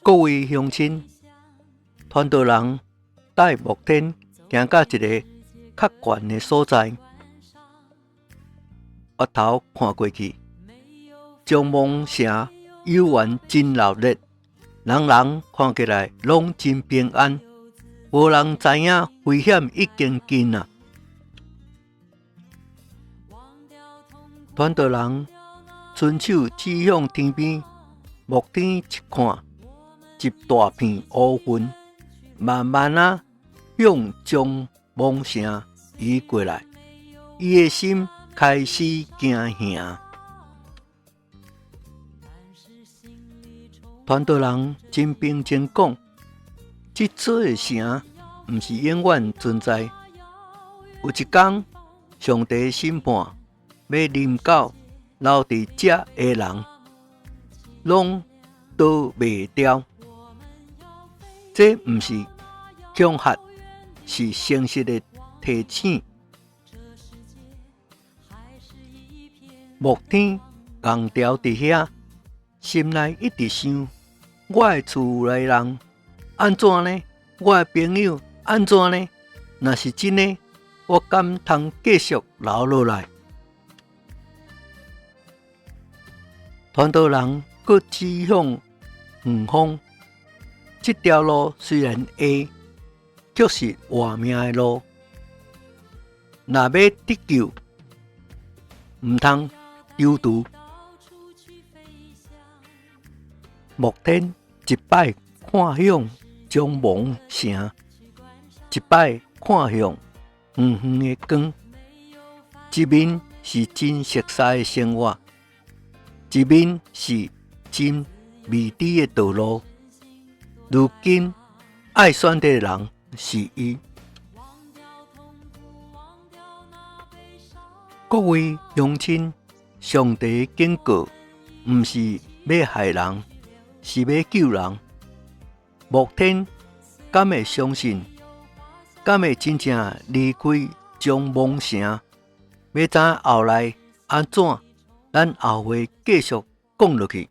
各位鄉親，傳道人帶牧天行到一个較懸的所在，回頭看過去，張望城猶原真鬧熱，人人看起來攏真平安，無人知影危險已經近啊！傳道人伸手指向天邊，目天一看，一大片烏雲，慢慢仔向張望城移過來，伊的心開始驚嚇。傳道人真平靜講：這座的城毋是永遠存在，有一天，上帝審判欲臨到留佇遮的人，攏逃袂掉。這毋是恐嚇，是誠實的提醒。牧天戇牢佇遐，心內一直想：我的厝內人按怎呢？我的朋友按怎呢？若是真的，我敢通繼續留落來？傳道人閣指向遠方，這條路雖然狹，卻是活命的路。若欲得救，毋通猶豫。牧天一擺看向張望城，一擺看向遠遠的光，一面是真熟似的生活，一面是真未知的道路。如今愛選擇的人是伊。各位鄉親，上帝警告，毋是欲害人，是欲救人。牧天敢會相信？敢會真正離開張望城？欲知後來按怎？咱後回繼續講落去。